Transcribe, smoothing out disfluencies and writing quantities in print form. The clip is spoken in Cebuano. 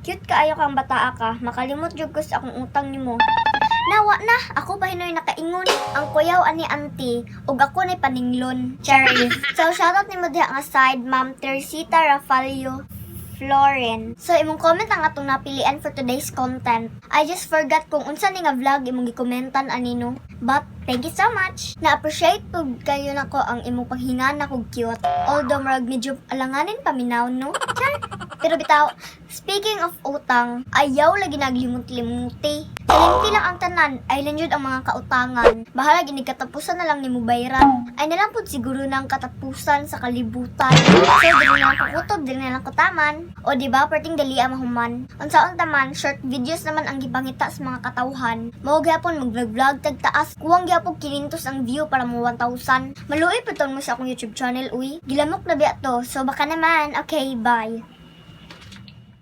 Cute kaayo kang bataa ka, makalimot jud ko sa akong utang nimo. Nawa na, ako pa hinoy nakaingon. Ang kuyaw ani auntie, ug ako nay paninglon. Charis. So shoutout nimo diha nga side, Ma'am Teresita Rafalio Floren. So, imong comment ang atong napilian for today's content. I just forgot kung unsa ni nga vlog imong gikomentan anino. But, thank you so much. Na-appreciate pud kayo nako ang imong panghingana kog cute. Although, murag medyo alanganin paminaw, no? Char! Pero bitaw, speaking of utang, ayaw lagi naglimot-limuti. Salinti lang ang tanan, ay lang jud ang mga kautangan. Bahala ginig katapusan na lang ni bayran. Ay na lang pud siguro ng katapusan sa kalibutan. So, dili na lang ko kutob, dili na lang ko taman. O di ba, perting dali ang mahuman. Unsaon taman, short videos naman ang gipangita sa mga katawhan. Mao gyapon mag-vlog tag taas, kuwang gyapon 500 ang view para mo 1,000. Maluoy pud mo sa akong YouTube channel, uy. Gilamok na biya to, so baka naman. Okay, bye.